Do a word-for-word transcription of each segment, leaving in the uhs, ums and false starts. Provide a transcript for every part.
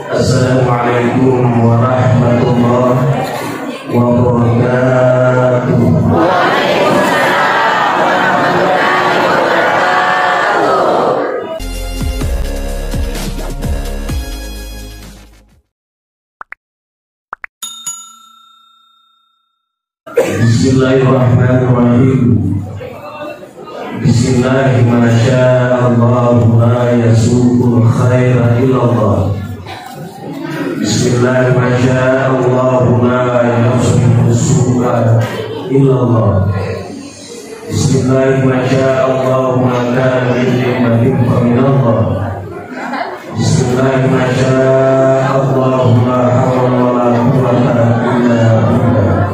Assalamualaikum warahmatullahi wabarakatuh. Bismillahirrahmanirrahim. Bismillahi ma sya Allahu la yasuqul khaira illallah. Bismillahi ma sya Allahu la yasrifu su'a illallah. Bismillahi ma sya Allahu ma kana min ni'matin fa minallah. Bismillahi ma sya Allahu la haula wa la quwwata illa billah.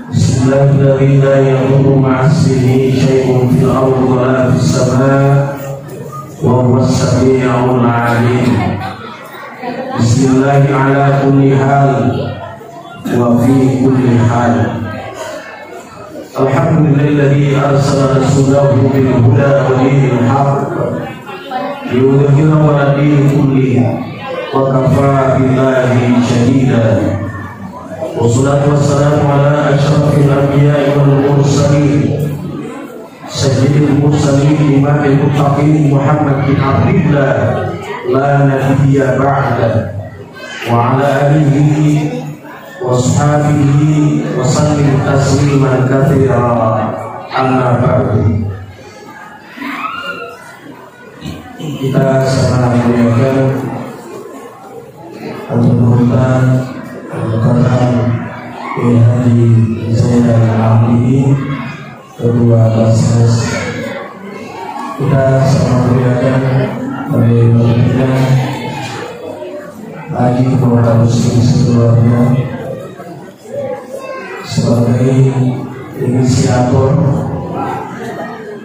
Bismillahilladzi la yadurru ma'asmihi syai'un fil ardi wa la fis sama' wa huwas sami'ul alim. Bismillahi ala kulli hal wa fi kulli hal. Alhamdulillahilladzi arsala rasulahu bil huda wa dinil haqq liyudhhirahu ala dini kullihi wa kafa billahi syahida. Wassalatu wassalamu ala asyrafil anbiya'i wal mursalin, sayyidil mursalin, imamil muttaqin, Muhammad bin Abdillah, la nabiyya ba'da, wa ala alihi wa ashabihi wa sallim tasliman katsira. Amma ba'du. Kita sama muliakan Al-Sultan Al-Qadar Kiai Haji Zainal Abidin, Ketua Basnas. Kita sama muliakan oleh Baginda Haji Muhammad Rusdi sekeluarga sebagai inisiator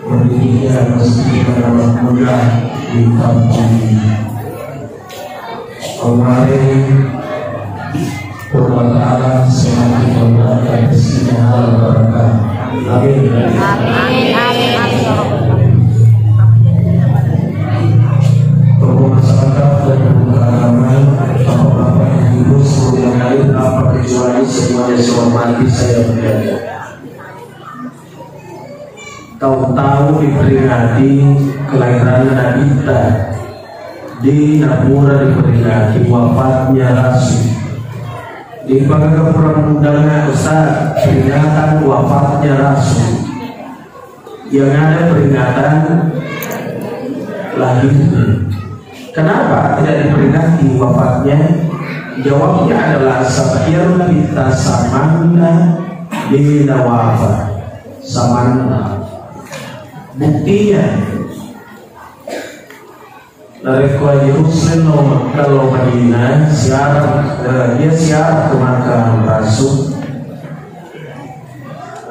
berdirinya Masjid Muhammadiyah di kampung ini. Kemarin Allah Ta'ala semakin memudahkan rezekinya halal barokah. Amin. Amin, amin, amin, ya Rabbal alamin. Tokoh masyarakat dan pemuka agama, bapak-bapak, ibu-ibu, semuanya hadir tanpa kecuali, semuanya saya hormati, saya muliakan. Taung-taung diperingati kelahiranna Nabitta, de napura diperingati wafatnya Rasul. Dipagaga pura mudana, Ustaz, peringatan wafatnya Rasul. Yang ada peringatan lahirnya. Kenapa tidak diperingati wafatnya? Jawabnya adalah sabab iyaro Nabitta samanna de nawafa. Samanna. Buktinya, narekko Haji Rusdi lao Mekka lao Madinah, ziarah, eh, dia ziarah ke makam Rasul.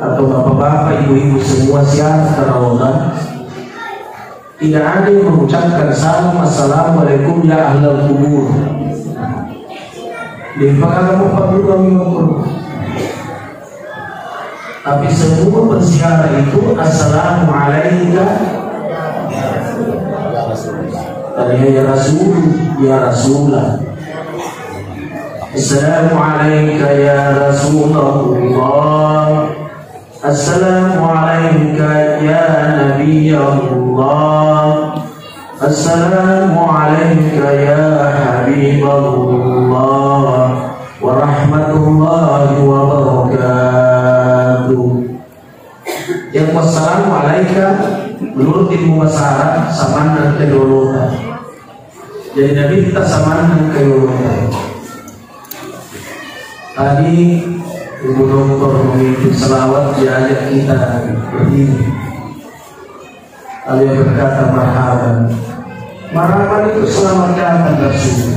Atau bapak-bapak, ibu-ibu semua ziarah ke Raudhah. Tidak ada yang mengucapkan salam, "Assalamualaikum ya ahlal kubur." Di pagalamu paduka minum. Tapi semua berziarah itu, "Assalamu alaika." Tanya, "Ya Rasul, ya Rasulah." "Assalamu alaika ya Rasulullah." "Assalamu alaika ya Nabi Allah. Assalamu alaika ya Habib Allah. Wa rahmatullahi wa barakatuh." Yang "Wassalamu alaika" menurut ilmu bahasa Arab samanna engka yolota. Jadi Nabitta samanna engka yolota. Tadi Ibu Doktor memimpin selawat, diajak kita berdiri. Lalu ia berkata, "Marhaban." Marhaban itu selamat datang Rasul.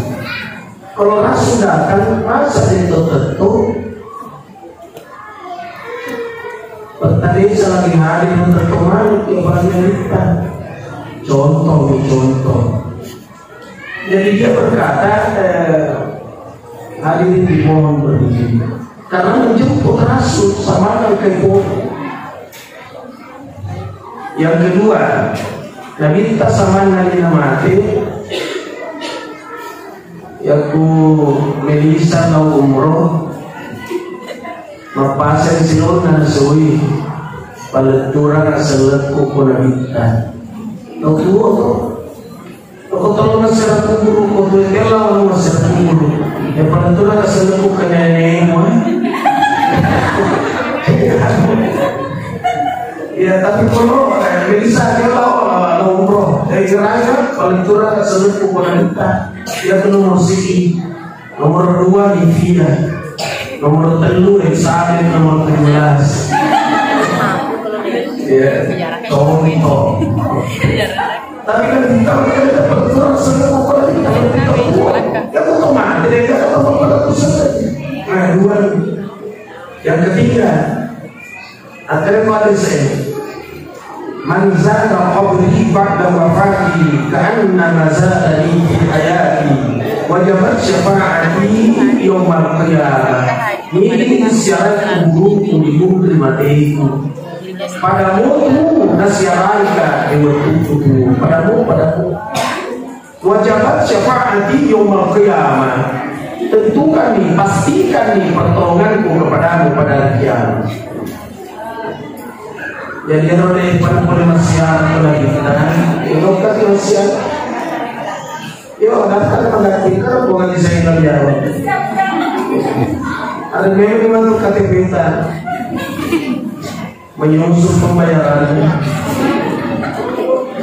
Kalau Rasul datang, masa dia tettu? Pertanyaan lagi hadir tettu mani ke bagian kita. Contoh nih, contoh. Jadi dia berkata, eh, hadirin dimohon berdiri. Karena menjemput Rasul samanna engka yolota. Yang kedua, Nabitta samanna de namate, Yakku Melisa lao umroh, mappaseng silona nasui, paletturang asellekku ko nabitta. Tau tuo to. Ko tolong masyarakat guru, ko tuo tela masyarakat guru. Ya paletturang asellekku ke nenekmu. Ya, tapi kalau, eh, Melisa dia lao, lao umroh. Eh, kiranya paletturang asellekku ko nabitta. Ya, itu nomor siji. Nomor dua, Livia. Nomor telu, Elizabeth. Nomor tujuh belas. Ya, contoh. Tapi kan kita, kita paletturang asellekku ko nabitta. Ya, aku tuh mati deh, kita tuh pada pusat. Nah, dua. Yang ketiga, Akhirnya pada saya, "Man zara qabri ba'da wafati, ka'annama zarani fi hayati, wajabat syafa'ati yaumal qiyamah." Ini ziarah kuburku di kubur mateku. Pada mutu nasiaraika di waktu itu. Pada mu, pada mu. Wajabat syafa'ati yaumal qiyamah. Tentukan nih, pastikan nih pertolonganku kepadamu pada hari kiamat. Jadi, kalau dia pada boleh masih ada lagi, nah, itu kan masih ada. Yo, daftar menggantikan bukan desain kalian. Ada memang masuk K T P kita. Menyusul pembayarannya.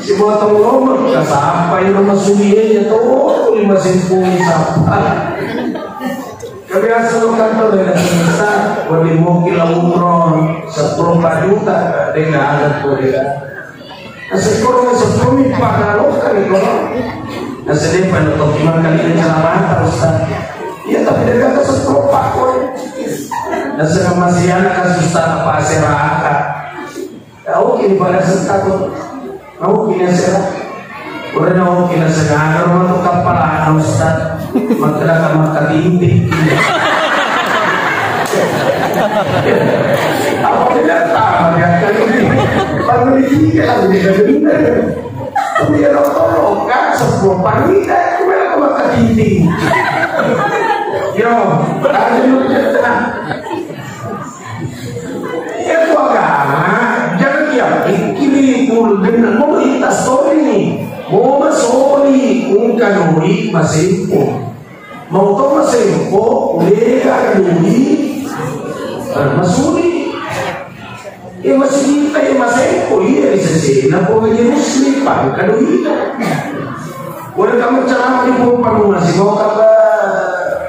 Si potong nomor, kasapa yang nomor sulinya tuh lima simpul sapa. Kebiasaan lo kantor dengan bisa, wali mokil umroh sepuluh juta dengan adat boleh. Nasekkoro sepuluh mi pada lokal itu. Nasedepa no toki mangkali ceramah Ustaz. Iya, tapi dia kata sepuluh pak koi. Nasengka masih anak kasus tanah pasir raka. Tahu kini pada sengka tuh. Tahu kini sera. Udah tahu kini sengka rumah tuh kepala Ustaz. Makkeda ka makkatinting. Apa tidak tahu ya kan ini. Baru dikit lagi dia bener. Tapi ya dokter lokal sepuluh pagi dah, aku bilang ka makkatinting. Yo, ada juga. Iya, tu agama, jangan dia pikiri pun dengan mau kita story nih. Mau masoli, ungka doi masempo. Mau to masempo, ulega doi, eh, masuli. Eh, masuli, eh, masempo, iya, di sesena, pokoknya muslim, pangka doi. Boleh kamu ceramah di Purpanua, si mau kata,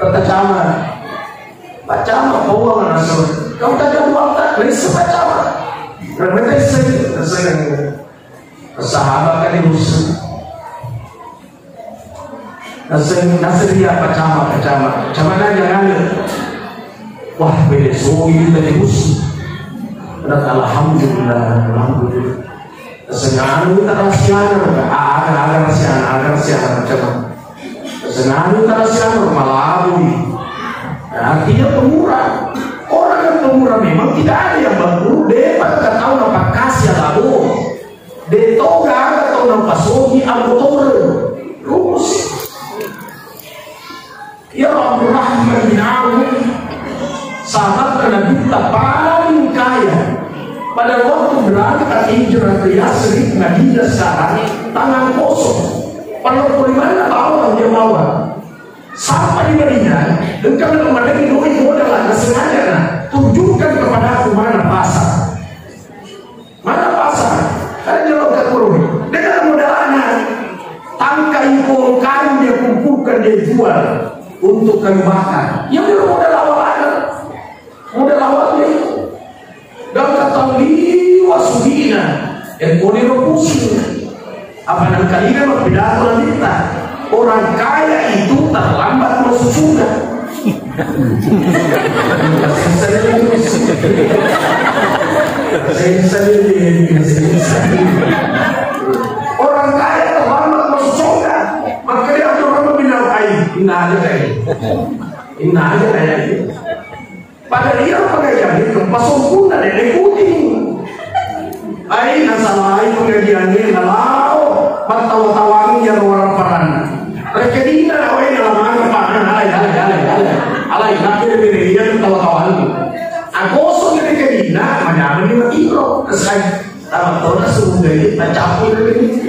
kata camat. Pacama pauang naseng. Kau tak ada buang tak, risa pacama. Remeteseng, naseng. Sahabat kan diusung. Naseng, naseng dia pacama, pacama. Pacama nanya nanya. Wah, bede soi tadi bus. Alhamdulillah, alhamdulillah. Senganu tarasiana, aga, aga rasiana, aga rasiana, coba. Senganu tarasiana, malabui. Nah, artinya pemurah. Orang yang pemurah memang tidak ada yang berguru, depa ketahuan apa kasih labo. Detoga ketahuan apa sogi, abo tore. Rumus. Ya Abdurrahman bin Auf, sahabat Nabi paling kaya. Pada waktu berangkat hijrah ke Yasrib, Madinah sekarang, tangan kosong. Pada bagaimana bawa dia bawa? Sampai di Madinah, engkau nak melalui doi modal, sengaja nah, tunjukkan kepada aku mana pasar. Mana pasar? Kan jero kakurung. Dengan modalna. Tangkai pohon kayu dia kumpulkan, dia jual untuk kayu bakar. Yang dia modal awalnya. Modal awalnya itu. Dan kata liwa sudina. Dan kode pusing. Apa nang kalinya mappidato Nabitta? Orang kaya itu terlambat masuk surga. Orang kaya terlambat masuk surga. Makanya Abdurrahman bin Auf, inna aja kayak, inna aja kayak. Pada dia pengajian itu, pasungkunna nenek putih. Ai, nasalai pengajiannya, nalao, mattawa-tawangi ya orang paran. Rekedina, awai, nalamana, Campur ini.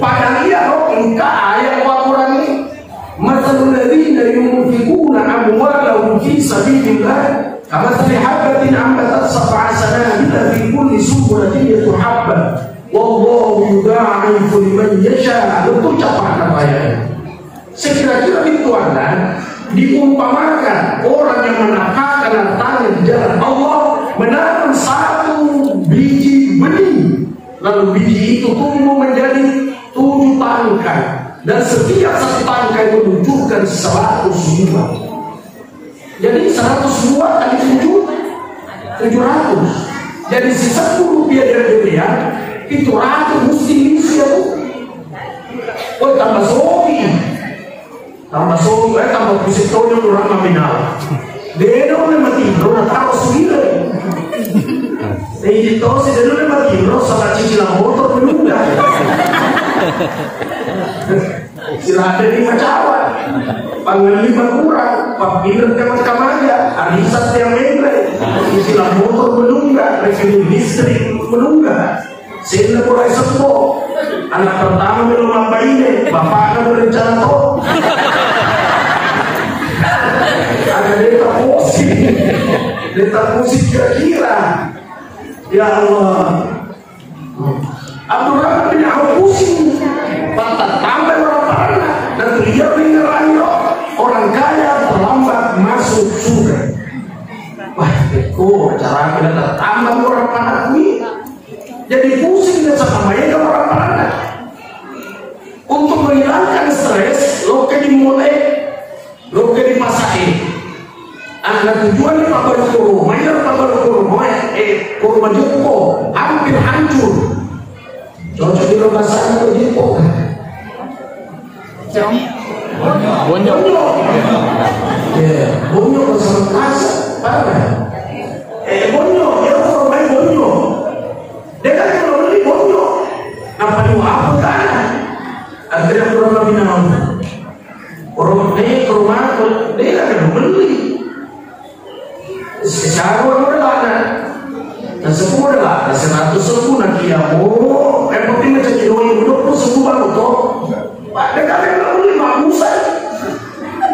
Padahal iya, no, engka ayat Al-Quran ini. Masalul ladzina yunfiquna amwalahum fi sabilillah kamatsali habbatin ambatat sab'a sanabila fi kulli sunbulatin mi'atu habbah. Wallahu yudha'ifu liman yasha. Betul capakan ayatnya. Sekira-kira itu anda diumpamakan orang yang menafkahkan hartanya di jalan Allah, menanam satu biji benih, lalu biji itu tumbuh menjadi tujuh tangkai, dan setiap satu tangkai menunjukkan seratus buah. Jadi seratus buah kali tujuh, tujuh ratus. Jadi siseppulo rupiah dari dia, itu ratus mesti isi ya, Bu. Oh, tambah sogi. Tambah sogi, eh, tambah pusing tonyong orang maminal. Dia udah mati, udah taruh sendiri. Jadi itu sih dia udah mati, udah salah cicilan motor menunda. Silahkan di Macawa. Panglima kurang, pappineng ke Kamaja, arisan yang menre, istilah motor menungga, rekening listrik menungga. Sehingga mulai sepo, anak pertama belum mambaine, bapaknya berencana to. Ada deta posisi, deta posisi kira-kira. Ya Allah. Abdurrahman bin Auf pusing. Pattambai waraparanna. Dan beliau mengerangno orang kaya terlambat masuk surga. Wah, kok cara kita terlambat waraparanna ini? Jadi pusing dan sama main waraparanna. Untuk menghilangkan stres, lo ke dimulai Loke di pasai. Anak tujuan di Pabalu Koro, mayar Pabalu Koro, eh, eh, Koro Majoko, hampir hancur. Cocok di rumah sana tuh Joko. Bonyo. Bonyo. Ya, Bonyo pasal pasal, parah. Eh, Bonyo, ya, Koro main Bonyo. Dia kan kalau beli Bonyo, apa dua apa kan? Akhirnya kurang lebih naon. Orang, eh, ke rumah, dia kan belli. Secara orang udah lana. Nah, sepuluh udah lana, seratus sepuluh nanti ya, oh, eh, penting macam kilo yang udah pun sepuluh baru toh. Pak, dia kan belli bagusan.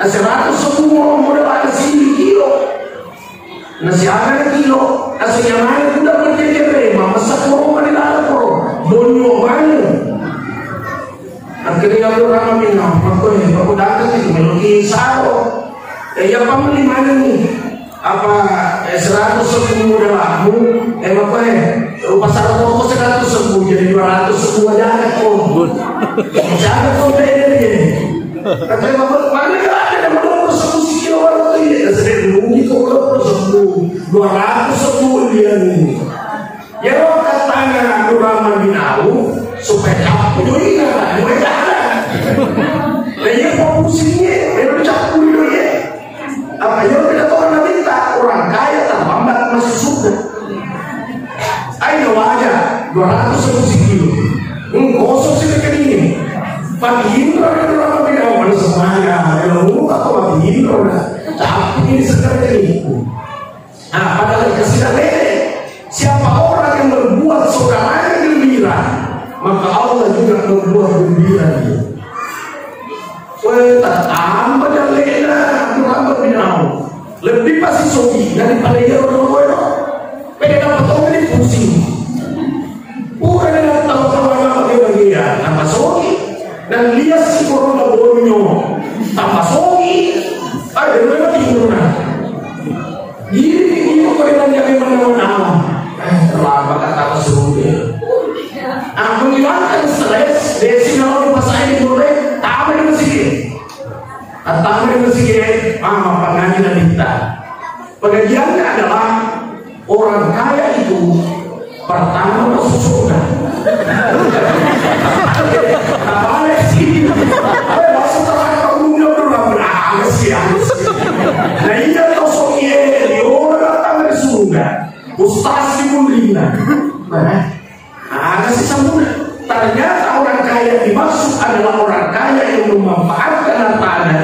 Nah, seratus sepuluh orang udah lana sini kilo. Nasiaga na kilo, nasinyamana kuda perjejere, mamasa koro mani lala koro, bonyo manu. Akhirnya aku rama minang, aku eh, aku datang itu meloki saro. Eh, ya pameli mana nih? Apa eh, seratus sepuluh udah laku? Eh, apa eh? Rupa saro toko seratus sepuluh jadi dua ratus sepuluh aja kan kok. Siapa kok beda nih? Kata bapak, mana ada yang mau sepuluh kilo orang tuh ya? Saya rugi kok orang sepuluh, dua ratus sepuluh dia nih. Ya, katanya Abdurrahman bin Auf, supaya capek juga, mulai jalan. Nah, iya, kok pusingnya, ya, udah capek juga, ya. Apa, ya, udah tahu orang minta, orang kaya terlambat masuk surga. Ayo, wajar, dua ratus sepuluh kilo. Hmm, kosong sih dekat ini. Pagi Indra, Abdurrahman bin Auf, mana semuanya, ya, lu, atau pagi Indra, udah capek ini sekarang ini. Nah, pada lagi kasih lele, siapa orang yang membuat saudaranya gembira, maka Allah juga membuat gembira dia. Weh, tambah dan lele, tambah binau. Lebih pasti sogi daripada dia orang tua. Pede dapat orang ini pusing. Pura dia tahu-tahu nama dia bagian, tambah sogi. Dan lihat si corona bonyo, tambah sogi. Ada dua lagi corona. Iri, iri, kau yang jangan mana-mana. Eh, terlambat kata Rasul dia. Ah, menghilangkan stres, desi kalau di pasai di boleh, tambah di masjid. Ah, tambah di masjid, ah, apa ngaji Nabi kita. Pengajiannya adalah orang kaya itu pertama masuk surga. Nah, balik sini. Eh, masuk neraka umumnya belum. Ah, kasihan. Nah, iya, tosok iya, dia orang datang dari surga. Ustaz di Mundina. Nah, ada sih sambungan. Ternyata orang kaya dimaksud adalah orang kaya yang memanfaatkan hartanya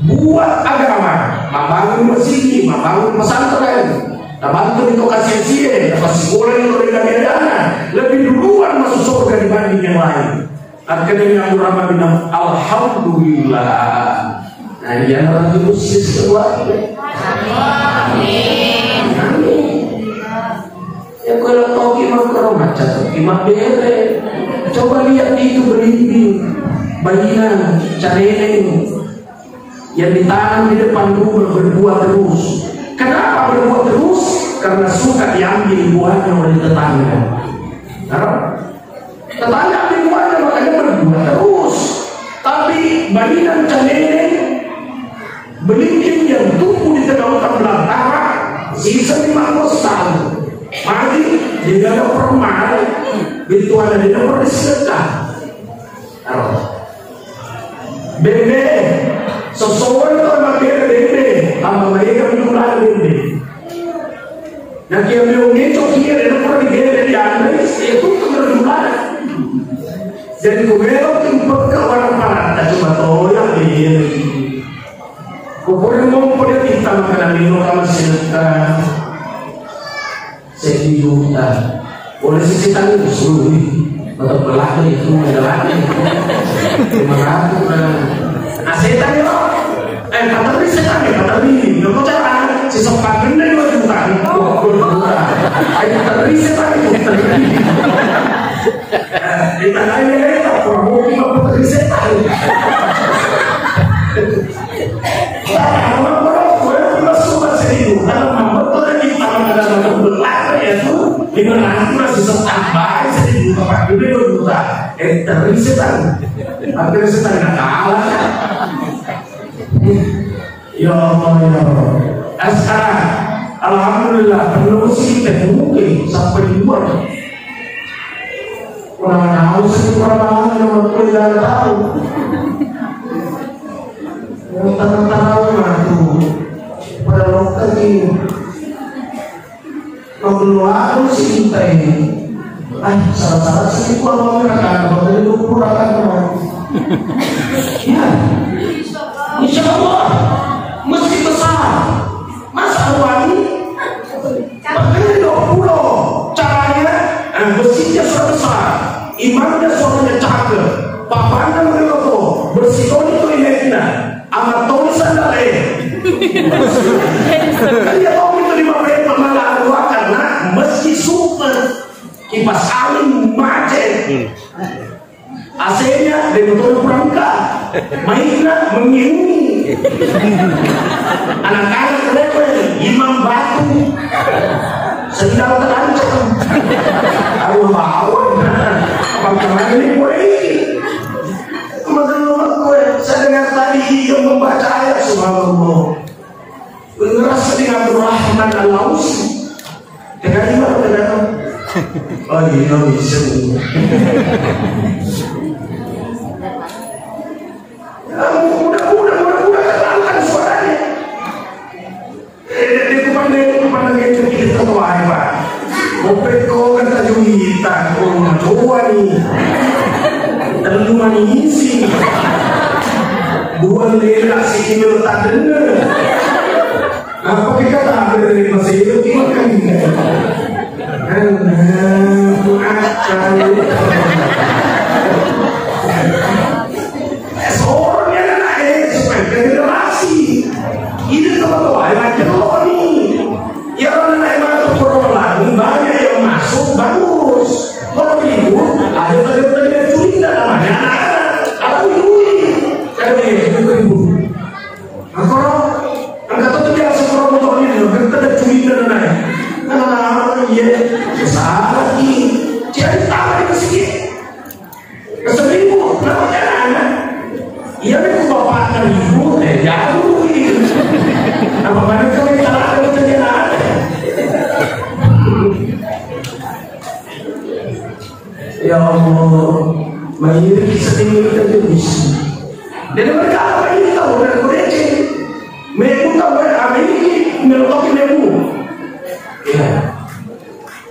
buat agama, membangun masjid, membangun pesantren, Tabantu ni to kasi-asie, napasikola ni to ri dana, lebih duluan masuk surga dibanding yang lain. Akhirnya Abu Rahman bilang, "Alhamdulillah." Nah, iya, nanti khusus keluarga. Amin. Amin. Ya, kalau toki makkoro macca toki mabbere. Coba lihat itu belimbing, bainan, careneng yang ditanam di depan rumah berbuah terus. Kenapa berbuah terus? Karena suka diambil buahnya oleh tetangga. Nah, tetangga ambil buahnya, makanya berbuah terus. Tapi bainan, careneng, belimbing yang tumbuh di tengah hutan belantara, sisa lima puluh tahun. Mati, dia ada permai, itu ada dia pernah sedekah. Bembe, sesuai to mabbere bembe, tamba maega minung lada bembe. Nakia meong ngeco kia de pura di bembe di anre, itu tu minung lada. Jadi ku melo tu pekka warang parata cuma toya bembe. Ku pura mompo dia kita makanan minum kama sedekah. Seddi juta. Boleh sisi tangi, sului. Mata belakang itu, ada lagi. Lima ratus, nah. Nah, setan ya, Pak. Eh, pateri setan ya, pateri. Nggak mau cara. Si sopan benda dua juta. Dua puluh juta. Ayo, pateri setan itu, pateri. Eh, di tanah ini, eh, tak perlu, cuma pateri setan. Ya Allah, ya Allah. Sekarang, alhamdulillah, penuh sih, teh, mungkin sampai di luar. Kurang tahu sih, kurang tahu, kurang tahu. Tentang tarawih matu pada lokal ini. Kalau aku sih kita ini, ah, salah-salah sih, kalau mau kata, kalau dua puluh rakaat, ya, insya Allah, masjid besar, masa awali Makanya dua puluh caranya, eh, besinya sudah besar, imamnya suaranya cakep, papanna menurut bersih toni toiletnya, amat toni sandale. Iya, toni itu lima menit malah dua karena masjid super, kipas angin macet. A C-nya dari motor perangka, mainnya mengiungi. Anak-anak rewel, imam batu, sendal terancam. Aduh, bawang. Abang kemarin ini mulai. Teman-teman gue, saya dengar tadi dia membaca ayat, subhanallah. Ngerasa dengan Abdurrahman Al-Ausi. Tengah lima, tengah enam. Oh, iya, bisa. Ya, mudah-mudah, mudah-mudah, kenalkan suaranya. Eh, dia tuh pandai, tuh pandai ngecek kita tuh, wah, Pak. Kopek kau kan tajung hitam, kau mah coba nih. Tellu manisi. Dua lela si kimil tak dengar. Apa kita tak ada dari masih hidup makan? Allahu Akbar. Seorang yang anak eh supaya generasi. Ini teman-teman yang jernih. Ya, orang anak emang tuh persoalan, banyak yang masuk, bagus. Kalau ribut, ada tanda-tanda curiga namanya anak-anak. Atau dulu, karena itu ribut. Nah, kalau angkat itu biasa, kalau motornya, ada tanda curiga namanya. Nah, iya, salah lagi. Jadi, tahu di masjid. Keseribu, kenapa jangan? Iya, aku bapaknya ribut, eh, jauh ini. Apa mana kami tak ada kerjaan? Ya Allah, mengiring sedih kita terus. Jadi mereka apa ini tahu dan mereka memang tahu ada ini melotokin ilmu. Ya.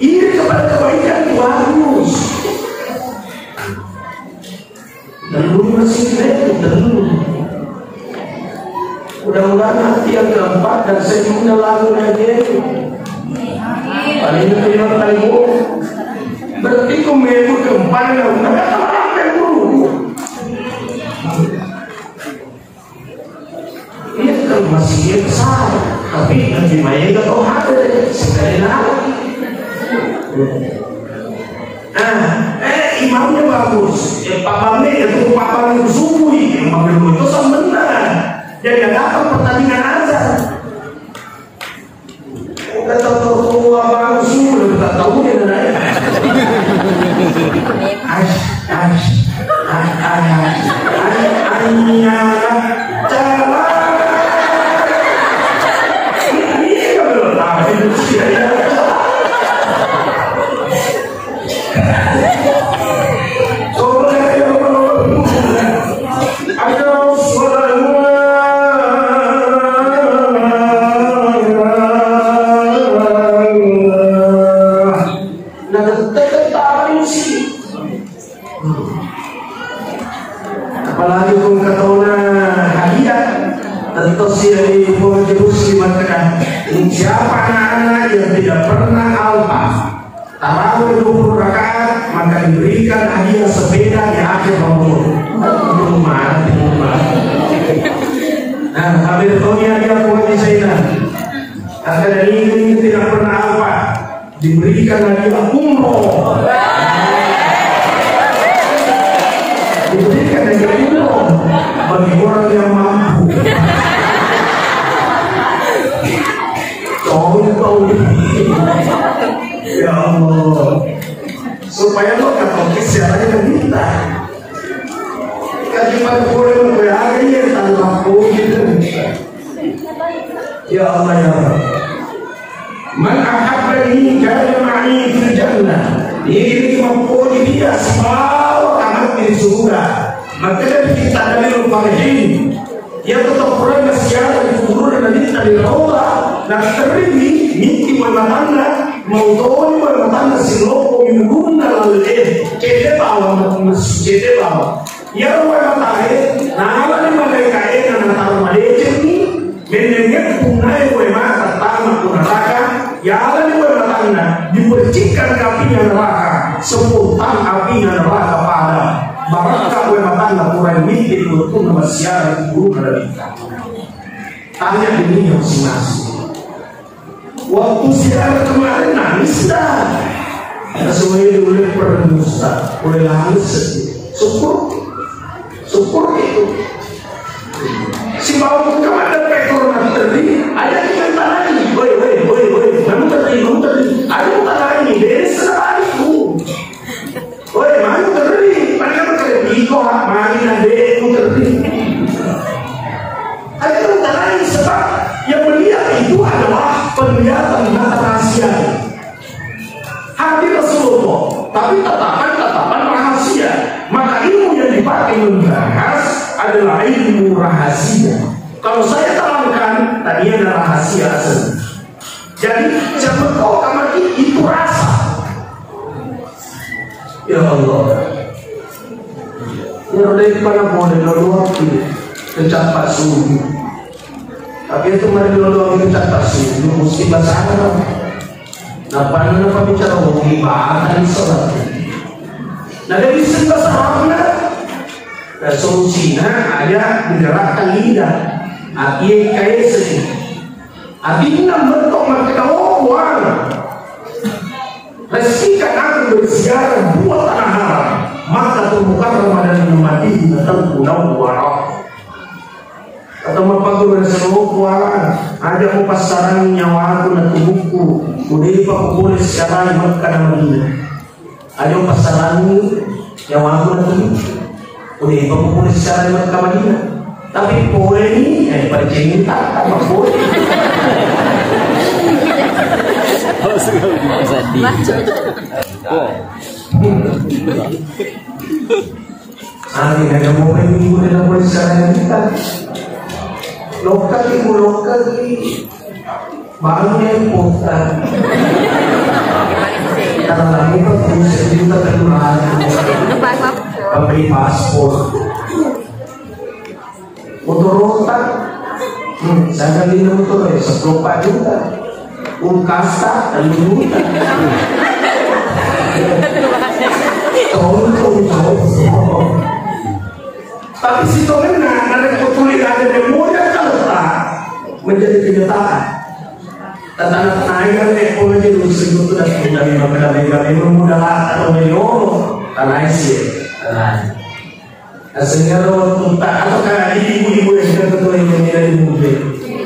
Iri kepada kebaikan itu bagus. Tellu masih itu, tellu. Mudah-mudahan nanti yang keempat dan selanjutnya lalu lagi. Ini terima kasih. Berarti kau memang kembali, tapi apa yang buruk? Iya kan masih besar, tapi lebih baik atau ada sekali lagi. Nah, eh, imamnya bagus, eh, papannya itu papan subuh, imam itu sebentar. Jadi ada apa pertandingan azan? Udah tahu tua baru sudah tak tahu dia dah. Ash, ash, ash, ash, ash, ash, ash, ini kalau tak ada. Nah, tetap, tetap, tetap, Apalagi pun katona hadiah, tentu si Ibu Haji Rusli mengatakan, siapa anak-anak yang tidak pernah alpa tarawih dua puluh rakaat, maka diberikan hadiah sepeda di akhir Ramadan. Rumah, rumah. Nah, hampir tahunnya dia buat di sana. Kata dari ini tidak pernah alpa. Diberikan hadiah umroh. Diberikan hadiah umroh bagi orang yang mampu. Contoh ini. Ya Allah. Supaya lo katoki siarannya kita. Kaji pada boleh lo ya, ini tanpa gitu. Ya Allah, ya Rabb. Man ahabbani kana ma'i fil jannah. Ini mappoji dia sibawa kamatti di surga. Makkeda kita dalil farihin. Iya tetap pura nasiara di kuburna Nabitta di Raudhah. Nah, terimi miti wae matanna, mau toni wae matanna siloppo mimulunna lalle. Cede bawa mas cede bawa. Iyaro wae matae naalani malaikae nanataro madecenni, mennengnge punnae wae mata tama ku naraka, yalani wae matanna dipercikkan apinya neraka, sepuluh tang apinya neraka pada. Barakka wae matanna pura mitti ku wettunna massiara kuburunna Nabitta. Tanya dirinya masing-masing. Waktu ziarah kemarin nangis dah. Sesuai dulu permusta, boleh nangis sedih. Syukur, syukur itu. Si bawang kemana pekor materi, ada kita tanai. Woi, woi, woi, woi, kamu teri, kamu teri. Ada tanai, desa itu. Woi, magi muterri, padahal kalian iko, magi na de muterri. Ada yang lain sebab yang melihat itu adalah penglihatan mata rahasia. Hadir Rasulullah, tapi tatapan-tatapan rahasia. Maka ilmu yang dipakai membahas adalah ilmu rahasia. Kalau saya terangkan, tadi ada rahasia asli. Jadi, siapa tahu kamar itu rasa. Ya Allah. Ero de'pa napole loloaki kecappa suju. Tapi itu mari loloaki kecappa suju, mesti bahasa Arab. Nappa nappa bicara wong ibadah di salat. Nah, dari segi bahasa Arabnya, nah, solusinya ada digerakkan lidah. Artinya kayak sedih. Atinna metto makkeda, "Oh, Puang, rezekikan aku berziarah dua tanah haram, Makkah Mukarramah dan Madinah Munawwarah." Atau mappaguru, "Oh, Puang, aja mupassarangi nyawaku na tubuhku, kudepa kupole siarai Makkah dan Madinah." Aja passarangi nyawamu na tuli. Udah, ipa pupuli secara Mekah Madinah. Tapi pole ni, eh, pada cinta, apa pole? Sedih. Oh. Ah, ini ada momen minggu dan apa secara kita. Lokal ibu, lokal di Baru yang kota. Karena lagi kan pusat juta terlalu. Beli paspor. Motor otak. Hmm, saya beli motor ya, sepuluh empat juta. Kulkasta, tellung juta. Contoh, contoh. Tapi sitongenna, narekko tuli ada memoja kaletta, menjadi kenyataan. Tatana-tanai kan, eh, pole je lu sebut tu dah, dari mana, dari mana, memang modal atau dari ono, tanai sih, tanai. Sehingga lo tak atau kan, ibu-ibu yang kita tuh yang tidak ibu-ibu,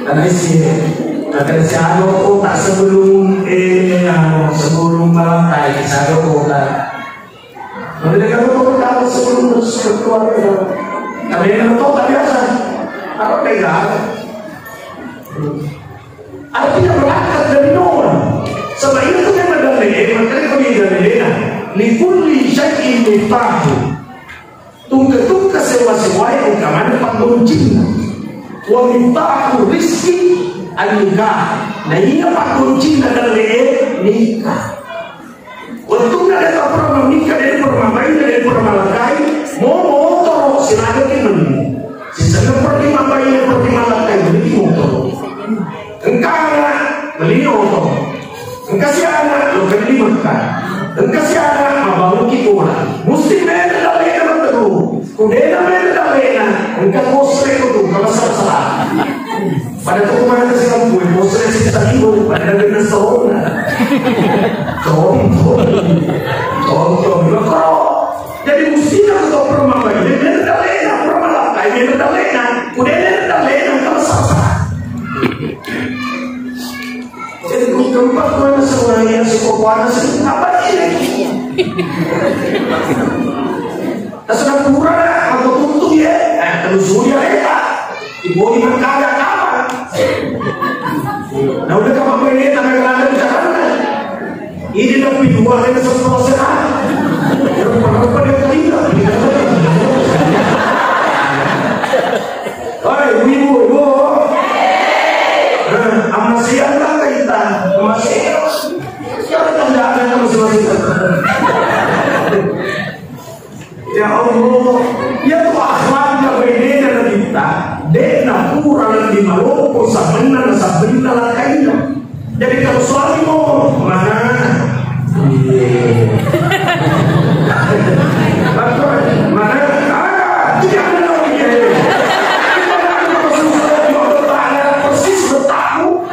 tanai sih. Maka si ado kota sebelum, eh, anu, sebelum malam tadi, si ado kota. Tapi dia kata, "Kau tahu sebelum terus keluar itu." Tapi yang tahu tak biasa. Apa beda? Artinya berangkat dari nol. Sebab itu dia mendapat, eh, makanya kau dia dari lena. Likulli syai'in miftahu. Tungke-tungke sewa-sewae engka maneng paggoncinna. Wa miftahu rizki an-nikah. Nah, iya paggoncinna dalle nikah. Wettunna de' tapura mamikka, de' pura mabaine, de' pura malakkai, mo motoro silagaki menni. Sisenna pergi mabaine, pergi malakkai, beli motoro. Engka ana', beli oto. Engka si ana', lo kelli Mekka. Engka si ana', mabaluki bola. Musti mena dallena matteru. Kudena mena dallena, engka kosre kutu, kama sala-sala. Pada tu kemana si kampung, kosre si tadi, pada kena sona. Contoh. Contoh, lo kau. Jadi musti na kutu permamai, mena dallena, permalakkai, mena dallena. Kudena dallena, kama sala-sala. Jadi, ku keempat mana semuanya, si kokoana, si apa ini? Terserah pura, aku tutup ya. Eh, terus sudah ya, Pak. Ibu di Mekah ada apa? Nah, udah kamu pengen tanah kerana di sana. Ini lebih dua dari sepuluh sana. Rupa-rupa dia terlibat. Oi, ibu-ibu, ibu. Nah, amasian lah kita. Amasian. Siapa tanda ada amasian? Ya Allah, ya tu akhlakna beda kita. Dek na pura lebih malompo sabenna sabenna lakaina. Jadi kalau suami ngomong, "Mana?" Iya. Mana? Ah, tidak ada lagi. Kita nak masuk salat, mau bertahan, persis bertahu.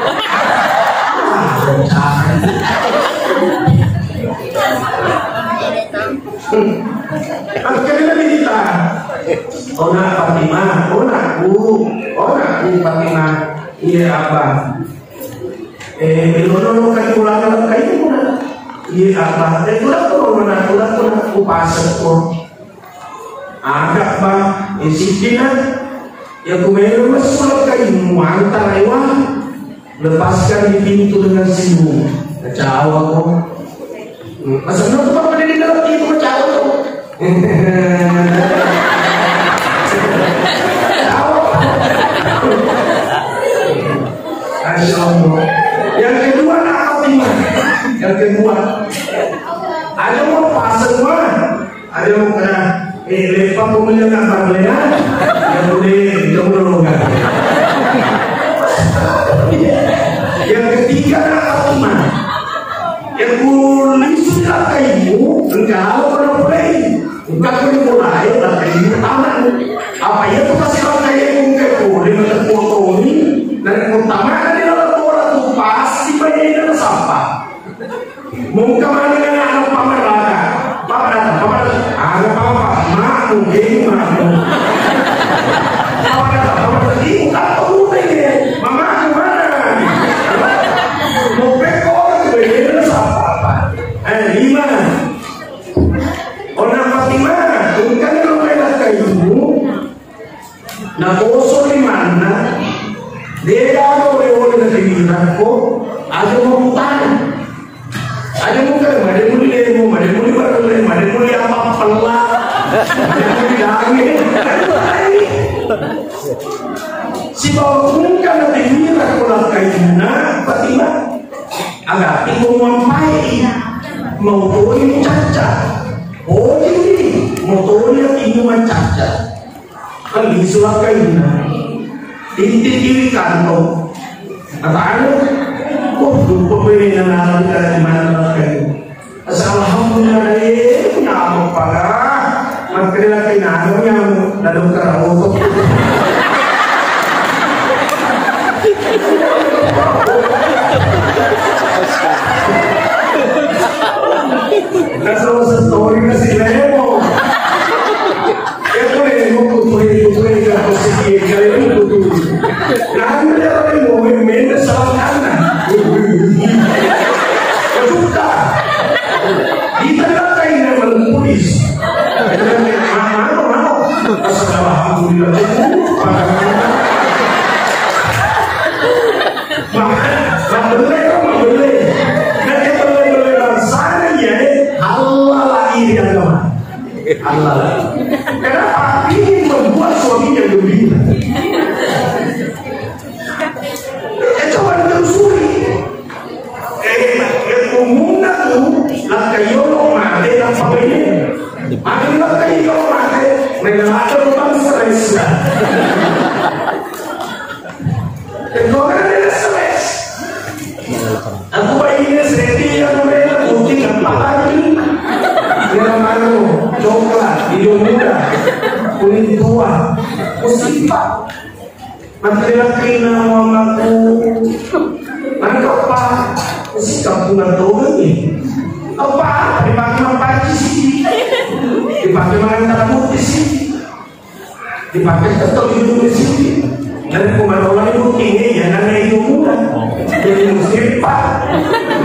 Ah, bertahan. Akhirnya kita, "Ona Fatimah, onaku, onaku Fatimah." "Iya, Abah." Eh, melono lo kai pulang dalam kayu, nak. Iya, apa? Eh, pulang ke rumah, nak, pulang ke rumah. Ku pasek ko. Agak, Bang. Eh, siddi, nak. Ya, ku melo masuk dalam kayu, muantar, ayo, ah. Lepaskan di pintu dengan senyum. Kecewa ko. Hmm, masa benar tuh, Bang, ada di dalam pintu, kecewa ko. Masya Allah. Yang kedua, nak Fatimah. Yang kedua. Ada mau pasang mah. Ada mau kena, eh, lepak pembelian nak bang Lena. Yang boleh, yang boleh. Yang ketiga, nak Fatimah. Yang kulisu di langkaimu, engkau pernah play. Engka ko ni bola e, tapi ini pertama. Apa iya tu kasih orang kaya ku engka ko, dia macam foto ni, dan pertama kan dia dalam bola tu, pasti banyak dia dalam sampah. Mungkin mana kan anak pamer lah, pamer lah, pamer lah. Ada apa-apa, mak mungkin, mak. Pamer lah, pamer lah. Ini bukan tahu deh, mama mana? Mau pekor, banyak dia dalam sampah. Eh, lima. Onna Fatimah, engkana lo mela kaimu, naposo limanna, de gaga ole-ole natiwirakko, aja murutana. Aja mungkana, made muli lemo, made muli barelle, made muli apa pella, made muli dame. Sibawa engkana natiwirakko lakkainna, Fatimah. Agati ko muampai, mau toni mucacca. Ojini, mau toni atimu mancacca. Kan lisu lakkainna. Tinti kiri kantong. Atau Oh, lupa gue yang nanaran dari mana kan. Alhamdulillah, eh, nyamuk parah. Makkeda laki nanu nyamuk, lalu karaoto. Nah, sama story kasih lemo. Eko le, eko kutue, kutue, ka posisi, ka le, kutue. Nanda le, mo, mende salah kana. Kejuta. Kita katain yang menulis. Mano, mano. Alhamdulillah. Mabelle, mabelle. Nah, yang belle-belle bangsana, ya, eh, halal iri agama. Halal. Kenapa? Ingin membuat suaminya gembira. Eh, coba ditelusuri. Eh, yang umumnya tuh, lakka yolo mate tanpa bene. Mate lakka yolo mate, mereka ada lubang stres. Tenggorang ada stres. Aku bayinya sedih, aku rela putih, gampang lagi. Merah maru, coklat, hijau muda, kuning tua. Musibah. Mati laki nama mamaku. Mana kapa? Musik kampungan toga nih. Apa? Dipakai mampaci sih. Dipakai mangan putih sih. Dipakai tetap di dunia sini. Dan kumarola itu tinggi, ya, karena itu murah. Jadi muslim, Pak.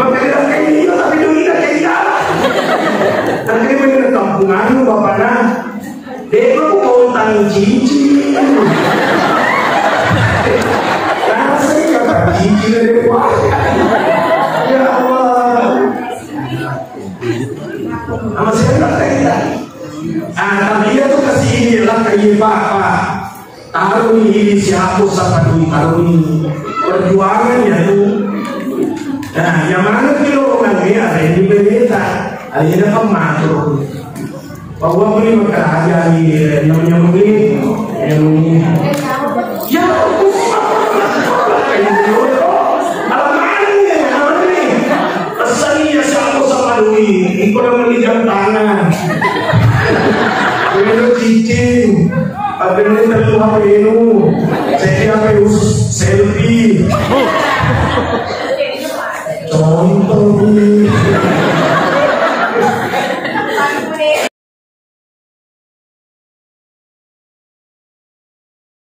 Makanya kayak gitu, tapi dunia kayak gitu. Nanti bener kampungan, Bapak, nah. Dia mau kontang cincin. Nah, saya kata cincin dari Pak. Ya Allah. Sama saya nggak kayak gitu. Ah, tapi dia tuh kasih ini lah, kayak Pak, Pak. Taroni ini siapa, siapa dulu taroni. Perjuangan ya tuh. Nah, yang mana kilo orangnya ada yang dibeleta, ada yang dapat matur. Bahwa beli makan aja nih, yang nyamuk ini, yang ini. Ya, aku sih makan, makan, makan, makan, alamannya, alamannya. Pesan ya siapa, siapa dulu. Iko udah meli jam tangan. Udah cicing. Tapi ini terlalu H P-nu. Saya kira H P khusus selfie.